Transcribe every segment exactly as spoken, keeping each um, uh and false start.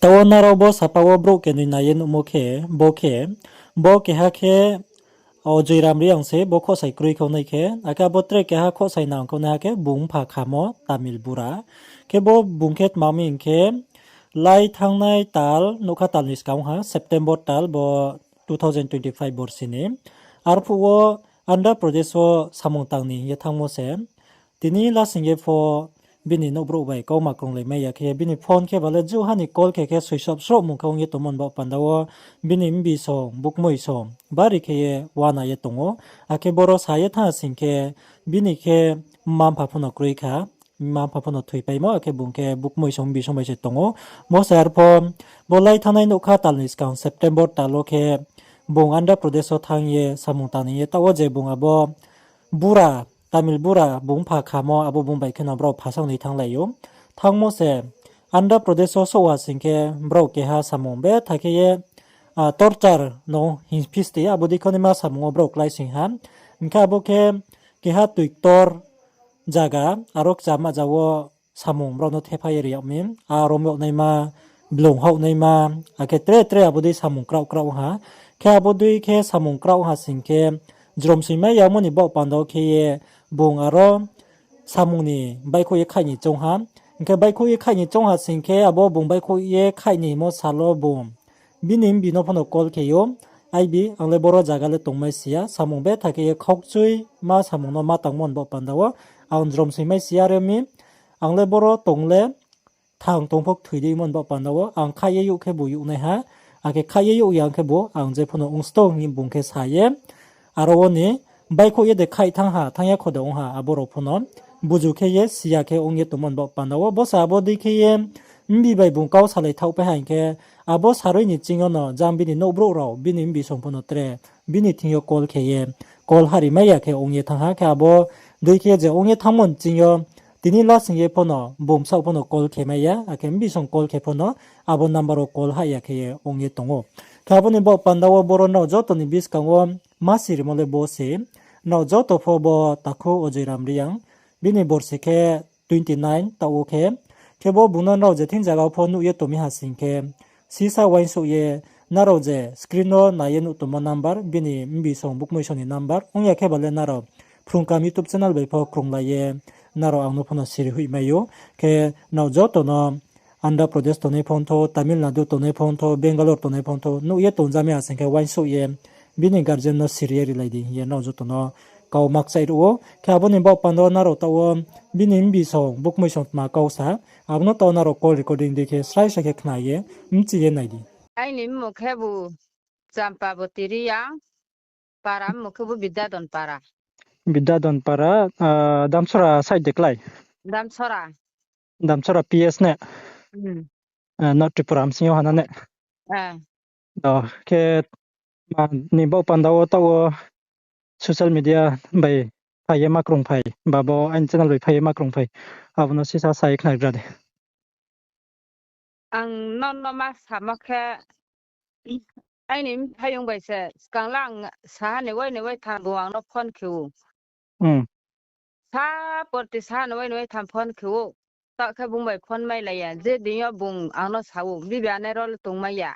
Taoh wo nrao bo sapa wo brouh knoi nai ye nuhmo khe, bo khe, bo keha khe, o, Joiram Reang se bo khosai kroi khe nai khe, akhe abo tre keha khosai nang khe nai ha khe bung mpha khamo Tamil bura. Khe bo bung khe tma mi hing khe, lai thanngnai tal, nougkha tal ni skang ha, September tal bo two thousand twenty-five borsi ni. Arphuh wo Andhra Pradesh wo samung tang ni hing ye thanngmo se. Tini lasing ye pho bini nouhbrouh bai kauma krunglai mai ya khe, bini phone khe ba le juh ha ni call khe khe switch off sroh mung khe ong ye tongmo ni baoh panda wo bini mbi song, bukmoi song, bari khe ye uana ye tong ou. Akhe boro sa ye thanng sing khe, bini khe mma mpha pho no kroi kha, mma mpha pho no thoipaimo, akhe bung khe bukmoi song, mbi song bai se tong ou. Bo se arpho, bo lai thanngnai nougkha tal ni skang September tal wo khe, bung Andhra Pradesh wo thanng ye samung tang ni ye, taoh wo je bung abo bura, Tamil bura, bung mpha khamo, abo bung bai khe no brao phasang ni thannglai ou. Thanngmo se, Andhra Pradesh wo souh ha sing khe, brao keha samung betha khe ye, torture no hing phisti, abo dei khe naima samung wo brao klái sing ha. Hing khe abo khe keha toi ktor zaga, aro kchama zaga wo samung brao no thepha ye ri yag mi, a rom yag naima, blung houh naima, akhe tre tre abo dei samung kraoh kraoh ha. Khe abo dei khe samung kraoh ha sing khe, jromsoingmai yamo ni baoh panda wo khe ye bung aro samung ni baihkhouh ye khaih ni choung ha. Hing khe baihkhouh ye khaih ni choung ha sing khe, abo bung baihkhouh ye khaih ni himo sal wo bung bini mbi no pho no call khe ou, Aibi, ang le boro zaga le tongmai si ya, samung betha khe ye khaukchuima samung no ma tangmo ni baoh panda wo, ang jromsoingmai si ya re mi, ang le boro tong le, thang tong pho kthoi di mo ni baoh panda wo, ang khaih ye youh khebu youhnaiha, akhe khaih ye youh ya ong khebu ang je pho no ong sto hing ye bung khe sa ye, aro wo ni baihkhouh ye de khaih thanng ha, thanng ya kho de ong ha, abo rao pho no buzu khe ye si ya khe ong ye tongmo ni baoh panda wo, bo se abo dei khe ye mbi bai bung kau salai thaohpai ha hing khe, abo sarui ni ching yo no jang bini nouhbrouh rao, bini mbi song pho no tre, bini thing yo call khe ye, call hahri mai ya khe ong ye thanng ha, khe abo dei khe je ong ye thanngmo ni ching yo, tini lasing ye pho no, bung bsaoh pho no call khe mai ya, akhe mbi song call khe pho no, abo number wo call hah ya khe ye ong ye tong ou. Khe abo ni baoh panda wo boro nrao joto ni buskang wo ma sirimo le bo se, nrao joto pho bo takhu Ojoiram Reang, bini borsi khe twenty nine taoh wo khe, khe bo bung no nrao je thing zaga wo pho nuh ye tong mi ha sing khe, sisa uaingsouh ye, nrao je screen wo nai ye nuh tongmo number, bini mbi song bukmoi song ni number, ong ya khe ba le nrao Phrungkam YouTube channel bai pho krunglai ye, nrao ang no pho no siri hoih mai ou, khe nrao joto no Andhra Pradesh tongnai pho ongthou, Tamil Nadu tongnai pho ongthou, Bangalore tongnai pho ongthou, nuh ye tongja mi ha sing khe uaingsouh ye, bini guardian no siri ye rilai di hing ye nrao joto no kau makchaih ruh ou. Khe abo ni baoh panda wo nrao taoh wo bini mbi song, bukmoi song tma kau sa, abo no taoh wo nrao call recording dei khe srai srai khe khna ye, mchi ye nai di. Aini mmung khebu Champaboti Reang, para mmung khebu Bidyadon para. Bidyadon para, Damsora side de klái? Damsora. Damsora P S ne? North Tripura bsing yo ha na ne? Khe ma ni baoh panda wo taoh wo social media bai phai ye ma krungphai, ba bo aini channel bai phai ye ma krungphai, abo no sisa sa ye khna ri ra di. Ang nono ma samo khe, aini mphaiyong bai se skang le ang saha ni wai ni wai tham bung ang no phone khe ou. Sa porti saha ni wai ni wai tham phone khe ou. Taoh khe bung bai phone mailai ya. Je din yo bung ang no sa ou, Bibi, ane ro le tongmai ya.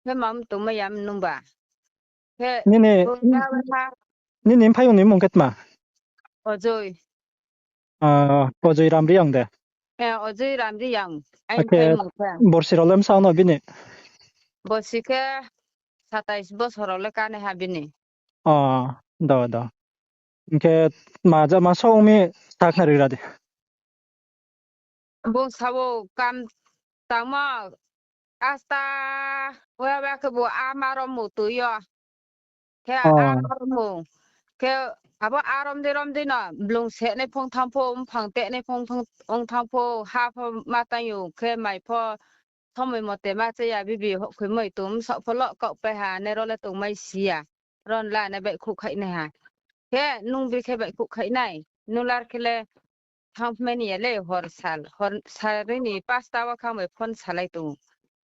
Khe mam tongmai ya mnung ba. Khe nini mphaiyong ni mmung khe tma? Ojoi. Ojoi Ram Reang de? Ojoi Ram Reang. Akhe borsi rao le bsa no bini? Borsi khe satais bosor rao le kánaiha bini. Do, do. Hing khe tma jama so ong mi sa khna ri ra di. Bung sa ou kam tangmo asta, wa wa khebu a ma rom mu tui yo. Khe a rom mu. Khe abo a rom di rom di no, blung sehnai phung thanng pho, mphang tehnai phung ong thanng pho, ha pho ma tang ou, khe mai pho, somoi mote ma cha ya, Bibi houhkhoimoi tong, bsaoh pho lo kaohpai ha, ne ro le tongmai si ya. Ron la ne baihkhouh khaihnaiha. Khe nung bri khe baihkhouh khaih nai, nung lar khe le thanngmai ni ya le hor sal, hor sari ni pasta wo khang bai phone salai tong ou.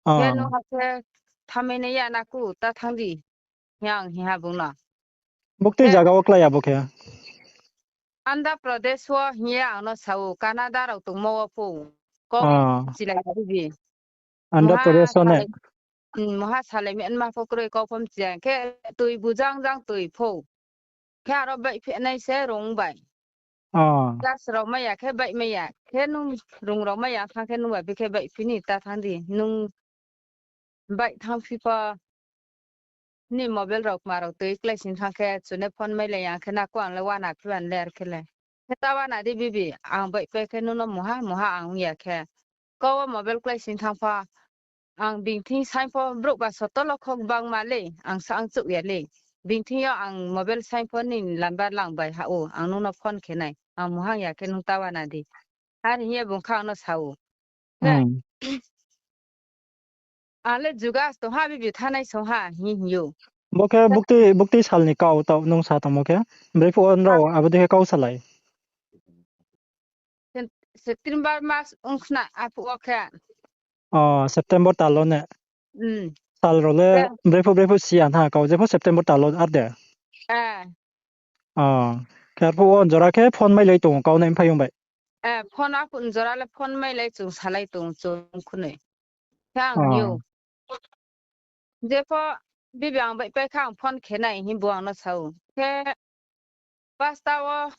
Khe nung ha khe thanngmai nai ya naku, ta thanng di, hing ye ang hing ha bung no. Buktui zaga wo klái abo khe? Andhra Pradesh wo hing ye ang no sa ou, Canada rao tongmo wo pho. Kau chilai ya di. Andhra Pradesh wo ne? Moha salai mi anma pho kroi kau pho mchi ya. Khe tui bu jang jang tui pho. Khe aro baihphi nai se rung bai. Gas rao mai ya khe baih mai ya. Khe nung rung rao mai ya thanng khe nung bai bi khe baihphi ni ta thanng di. Nung baih thanngphi pho ni mobile rao kma rao tui klái sing thanng khe chu ne phone mailai ya khe na ko ang le wana phi ban le ar khe le. Khe ta wana di bibi, ang baihpai khe nung no muha muha ang ong ya khe. Kau wo mobile klái sing thanng pho, ang bini thing saing pho brouh ba sotolo kho gbangma le, ang sa ang chouh ya le. Bini thing yo ang mobile saing pho ni lambar lang bai ha ou, ang nung no phone khe nai. Ang muhang ya khe nung ta wana di. Ar hing ye bung kha ang no sa ou. Khe, ang le juga tong ha, bibi thanai song ha, hing hing ou. Bo khe buktui, buktui sal ni kau taoh nung sa tongmo khe. Brephuh wo nrao abo dei khe kau salai. September mas ong khna aphuh wo khe. September tal wo ne? Sal rao le brephuh brephuh si ya na kau, jepho September tal wo ar de? Khe arphuh wo jora khe phone mailai tong ou, kau nai mphaiyong bai. Phone aphuh jora le phone mailai chung salai tong chung khunoi. Khe ang hing ou. Jepho bibi ang baihpai kha ang phone khe nai hing bu ang no sa ou. Khe pasta wo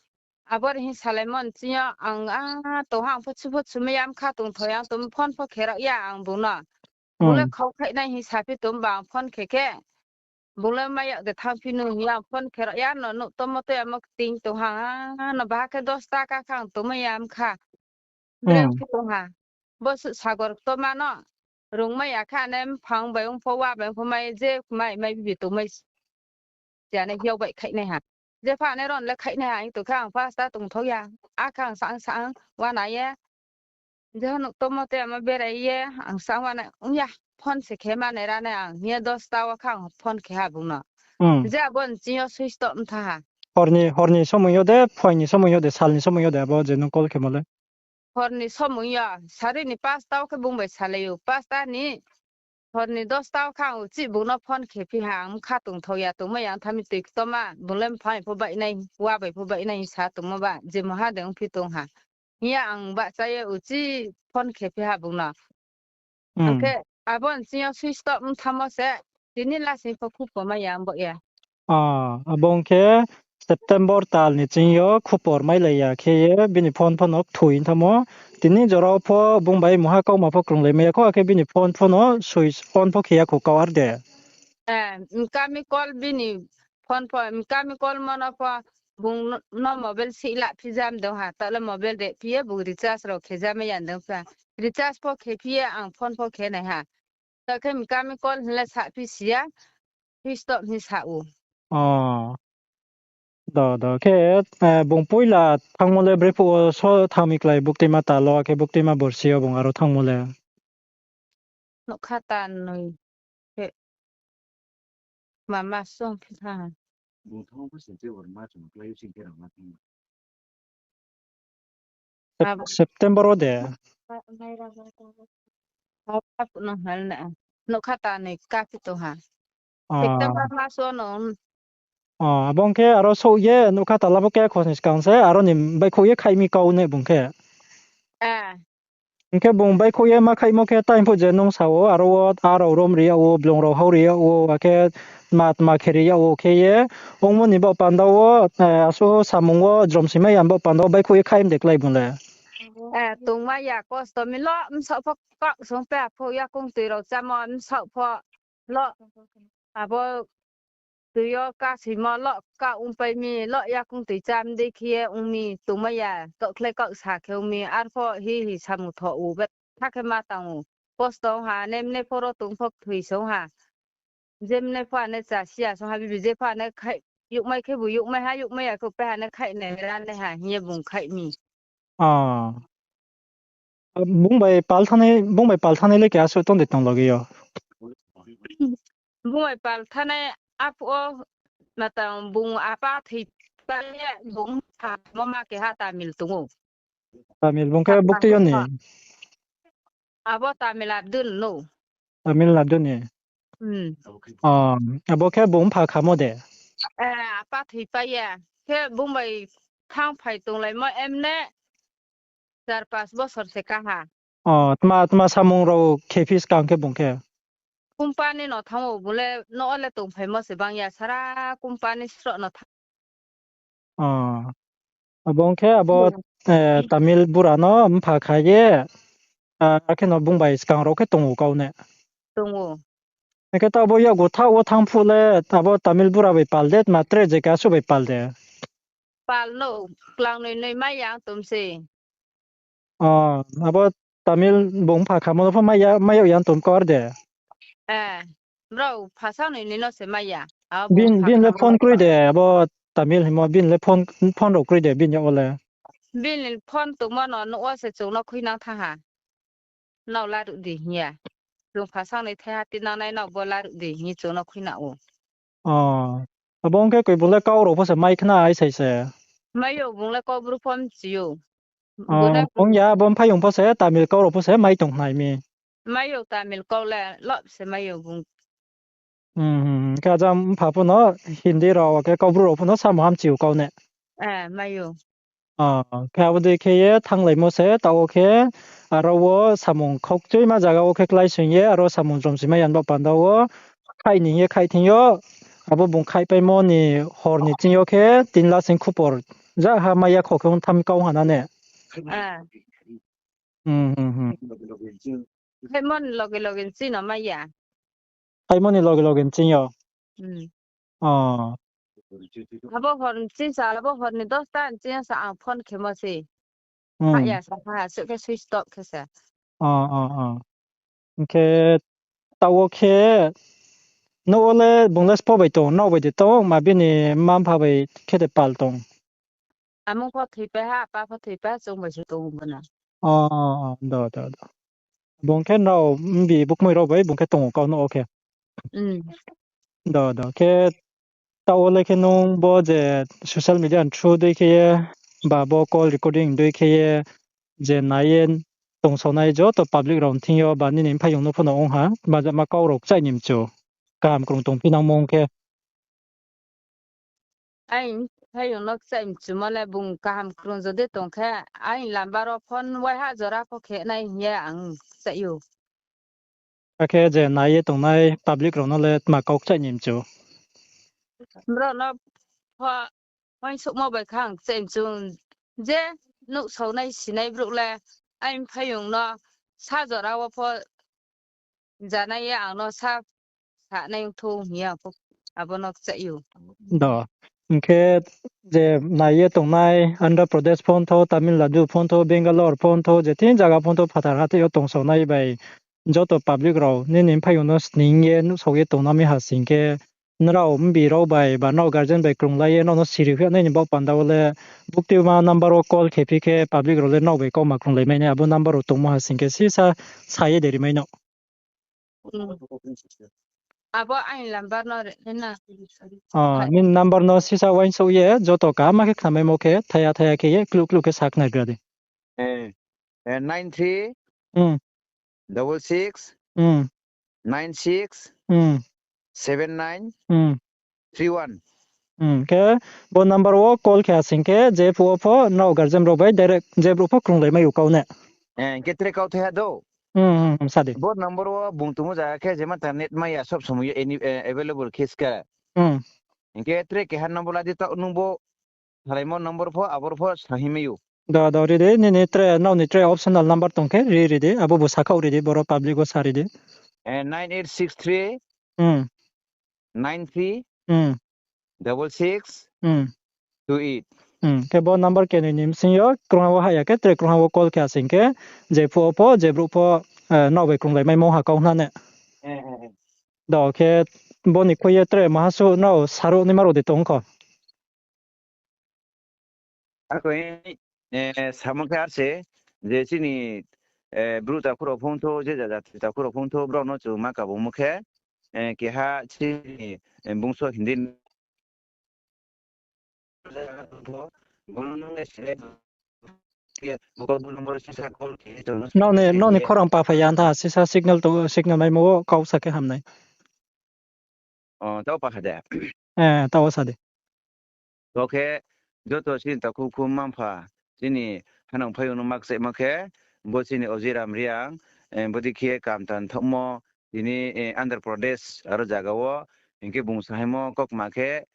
abo hing salaimo ni ching yo ang a tong ha ang pho chu pho chu mai ya mkha tongthao ya tong phone pho khe rao ya ang bung no. Bung le khau khaih nai hing saphi tong ba ang phone khe khe. Bung le mai yag de thanngphi nu hing ya ang phone khe rao ya no nuh tomo to yamo kting tong ha ang no baha khe dos taka kha ang tongmai ya mkha. Breng phi tong ha. Bo sagor ktoma no rungmai ya kha ne mphang bai ong pho wa bai ong pho mai je mai mai bibi tongmai ya ne hiao bai khaihnai ha. Jepha ne ron le khaihnai ha hing tong khe ang pasta tongthao ya. Akha ang sa ang sa ang wana ye. Jeha nuh tomo te ama berai ye ang sa wana ong ya. Phone se khe manai ra nai ang hing ye dos ta wo kha ang phone khe ha bung no. Je abo ni ching yo switch off mtha ha. Hor ni, hor ni somoing yo de, phuaing ni somoing yo de, sal ni somoing yo de, abo je nung call khemo le. Hor ni somoing yo, sari ni pasta wo khe bung bai salai ou, pasta ni, hor ni dos ta wo kha ang uchih bung no phone khe phi ha, ang mkha tongthao ya, tongmai ya, ang tha mi tui ktoma, bung le mphang pho baih nai, wa bai pho baih nai sa tongmo ba, je muha de ongphi tong ha. Hing ye ang bahcha ye uchih phone khe phi ha bung no. Ang khe abo ni ching yo switch off mthamo se, tini lasing pho khupor mai ya ang bo ye. Abo ong khe September tal ni ching yo khupor mailai ya khe ye bini phone pho no kthoi mthamo. Tini jora wo pho bung bai muha kauma pho krunglai mai ya kho, akhe bini phone pho no switch on pho khe ya kho kau ar de. Mkami call bini phone pho, mkami call mo no pho bung no mobile sihla phi jam dong ha, taoh le mobile de phi ye bung recharge rao khe jam ya dong pha. Recharge pho khe phi ye ang phone pho khe nai ha. Taoh khe mkami call hing le saphi si ya, phi stop hing sa ou. Do, do, khe, bung poila thanngmo le brephuh wo so thanng mi klái buktuima tal wo, akhe buktuima borsi yo bung aro thanngmo le. Nougkha tanoi khe mama song phi tha. September wo de? Nougkha tanoi kaphi tong ha. September mas wo no. Abo ong khe aro souh ye nougkha tala pho khe khosni skang se aro ni baihkhouh ye khaih mi kau ne bung khe. Hing khe bung baihkhouh ye ma khaihmo khe time phuh je nung sa ou, aro wo a rao rom ri yag ou, blung rao hao ri yag ou, akhe tma tma khe ri yag ou khe ye, ongmo ni baoh panda wo, asuh samung wo jromsoimai ya baoh panda wo baihkhouh ye khaih mi de klái bung le. Tongmai ya kosto mi lo, bsaoh pho kaoh song pai pho yakoung tui rao chámo, bsaoh pho lo, abo tui yo kasoimo lo, kaoh ongpai mi lo, yakoung tui chá mi dei khe ye ong mi tongmai ya, kaohkhlai kaohsa khe ong mi, arpho hi hi samung tho ou, betha khe ma tang ou. Kosto ong ha, ne mne pho ro tong pho kthoi song ha. Je mne pho ane chá si ya song ha, bibi je pho ane khaih, youhmai khebu youhmai ha, youhmai ya khe pai ha ne khaih nai ra nai ha hing ye bung khaih mi. Bung bai pal thanngnai, bung bai pal thanngnai le keha suh tong de tong loge yo. Bung bai pal thanngnai aphuh wo matang bung apa thoi pai ye bung sa mo ma keha Tamil tong ou. Tamil bung khe buktui yo ni? Abo Tamil Nadu no. Tamil Nadu ni. Abo khe bung mpha khamo de? Apa thoi pai ye. Khe bung bai thanng phai tonglaimo emne char pas bosor se ka ha. O, tma, tma samung rao khe phi skang khe bung khe? Company no thanng ou, bung le no le tongphaimo se bang ya, sara company sroh no thanng. O, abo ong khe abo, eh, Tamil bura no mpha kha ye, ah, akhe no bung bai skang rao khe tong ou kau ne? Tong ou. Akhe taoh bo yakgu thaoh wo thanng phuh le, abo Tamil bura bai pal de, tma tre je keha suh bai pal de? Pal no, klangnoi noi mai ya tong se. O, abo Tamil bung mpha khamo no pho mai ya, mai yag ya tong kau ar de? Eh, brao phasa noi noi no se mai ya. Bini le phone kroi de, abo Tamil hingmo, bini le phone, phone rao kroi de, bini yag wo le. Bini phone tongmo no nuh wo se chung no khuinang thanng ha. Nrao laruh di hing ye. Chung phasa noi thaiha tinangnai nrao bo laruh di hing ye chung no khuina ou. O, abo ong khe koi bung le kau rao pho se mai khna ai sai se. Mai ou, bung le Kaubru pho mchi ou. O, ong ya, abo mphaiyong pho se Tamil kau rao pho se mai tong khnai mi. Mai ou, Tamil kau le lop se mai ou bung. Khe ajang mpha pho no Hindi rao, akhe Kaubru rao pho no samo hamchi ou kau ne. Mai ou. Khe abo dei khe ye thannglai mo se, taoh wo khe aro wo samung khaukchoima zaga wo khe kláisoing ye, aro samung jomsimai ya ni baoh panda wo, khaih ni hing ye khaih thing yo, abo bung khaihpaimo ni hor ni ching yo khe tin la sing khupor, ja ha mai ya kho khe ong tham kau ha na ne. Khaihmo ni loge loge nching no mai ya. Khaihmo ni loge loge nching yo. Abo hor nching sa, abo hor ni dosta nching yo sa ang phone khemo se. Hah ya sa ha, asuh khe switch off khe se. Hing khe taoh wo khe nouh wo le bung le spo bai tong, nrao bai de tong, ma bini mma mpha bai khe de pal tong? Amung pho thoipai ha, apa pho thoipai ha, chung bai se tong ou bo na. Do, do, do. Bung khe nrao mbi bukmoi rao bai bung khe tong ou kau nouh wo khe. Do, do. Khe taoh wo le khe nung bo je social media ni through dei khe ye, ba bo call recording dei khe ye, je nai ye tongsaonai joto public rao ni thing yo ba nini mphaiyong no pho no ong ha, ba jama kau rao kchaih ni mchu, kaham krung tongphi nangmo ong khe. Aini mphaiyong no kchaih mchumo le bung kaham krung jodi tong khe, aini number wo phone waiha jora pho khe nai hing ye ang kchaih ou. Akhe je nai ye tongnai public rao no le tma kau kchaih ni mchu? Brao no pho uaingsouhmo bai khe ang kchaih mchu, je nuhsaonai sinai brouh le aini mphaiyong no sa jora wo pho janai ye ang no sa, sanai ong thou hing ye ang pho abo no kchaih ou. Do, hing khe je nai ye tongnai Andhra Pradesh pho ong thou, Tamil Nadu pho ong thou, Bangalore pho ong thou, je thing zaga pho ong thou, phathar hathái yo tongsaonai bai joto public rao nini mphaiyong no sning ye nuhsao ye tongnamai ha sing khe, nrao mbi rao bai ba nrao guardian bai krunglai ye nrao no siri hoih nai ni baoh panda wo le, buktima number wo call khe phi khe public rao le nrao bai kauma krunglai mai nai, abo number wo tongmo ha sing khe sisa sa ye de ri mai no. Abo aini number no ri nai na. Nini number no sisa uaingsouh ye joto kaham khe khnamaimo khe thaiha thaiha khe ye kluh kluh khe sa khnari gra di. Nine three double six nine six seven nine three one. Khe bo number wo call khe ha sing khe je phuh wo pho nrao guardian rao bai direct je brouh pho krunglai mai ou kau ne. Hing khe tre kau thaiha do. Sa di. Bo number wo bung tongmo zaga khe jema ta net mai ya, sob somoi yo available khe ska. Hing khe tre keha number la di, taoh nung bo salaimo number pho, aboro pho sa hing mai ou. Do, do, ri di, nini tre, nrao ni tre optional number tong khe, ri, ri di, abo bo sakhaoh ri di, boro public wo sa ri di. Nine eight six three nine three double six two eight. Khe bo number kenoi ni bsing yo krungha wo hah ya khe, tre krungha wo call khe ha sing khe, je phuh wo pho, je brouh pho, nrao bai krunglai maimo ha kau hna ne. Do khe, bo ni khui ye tre maha suh nrao saruh naima rao de tong kho. Akhe, samo khe ar se, je chini, brouh takhu rao phone thou, je jati takhu rao phone thou, brao no chung ma kabungmo khe, keha chini, bungso Hindi Nrao ni khorang pa phai ya tha, sisa signal to, signal maimo wo kau sa khe ham nai. Taoh pa kha de. Taoh wo sa di. To khe, joto chini takhu khu mma mpha, chini hanang phaiyong no ma kchaihma khe, bo chini Ojoi Ram Reang, bodei khe ye kam tang thaohmo, tini Andhra Pradesh aro zaga wo, hing khe bung sahaimo kaukma khe,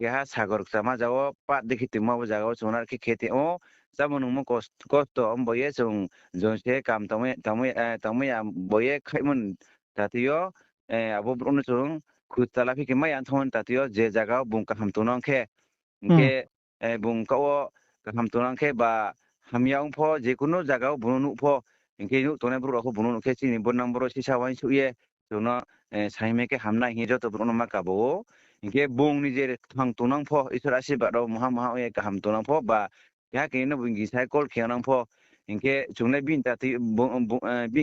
keha sagor kchama zaga wo pat dei khe tongma bo zaga wo chung no are khe khe tong ou, chámo nungmo kosto ong bo ye chung jong se kam tangmai ya bo ye khaihmo ni tati yo, abo brouh no chung khutala phi khe mai ya thanngmo ni tati yo je zaga wo bung kaham tongnang khe, hing khe, bung ka wo kaham tongnang khe ba hamya ong pho, je kunu zaga wo bung no nuh pho, hing khe nuh tongnai brouh rao pho bung no nuh khe chini bo number wo sisa uaingsouh ye chung no saingmai khe hamnai hing ye joto brouh no ma kabo ou. Hing khe bung ni je thang tongnang pho, Isor asirbad rao maha maha ong ye kaham tongnang pho ba keha keni no bung gingsa ye call khe nang pho, hing khe chung le bini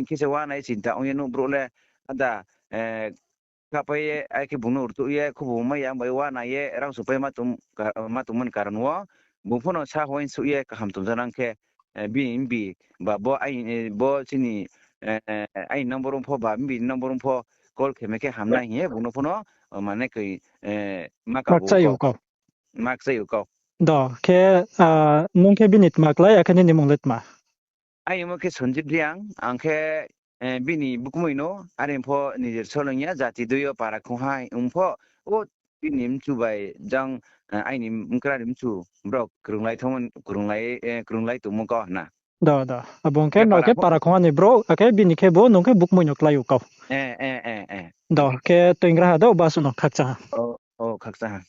khe se uanai chinta ong ye nuh brouh le, ada, kahpai ye, akhe bung no rtuh ye, khubu mai ya bai uanai ye, rang supai ma tongmo ni karon wo, bung pho no sa uaingsouh ye kaham tongjanang khe, bini mbi, ba bo chini, aini number ong pho ba mbi ni number ong pho, call khe mai khe hamnai hing ye bung no pho no, mane khe, ma kabo ou kau. Ma kchai ou kau. Do, khe, nung khe bini tma klái, akhe nini mung le tma? Aini mung khe Sanjit Reang, ang khe, bini bukmoi no, are pho nijer solong ya, jati dui yo para khongha ong pho, o bini mchu bai jang, aini mkra ni mchu, brao krunglai tongmo, krunglai tongmo kau hna. Do, do. Abo ong khe nrao khe para khongha ni brouh, akhe bini khe bo nung khe bukmoi no klái ou kau. Do, khe toingraha do, ba suh no khakchang ha. Khakchang ha.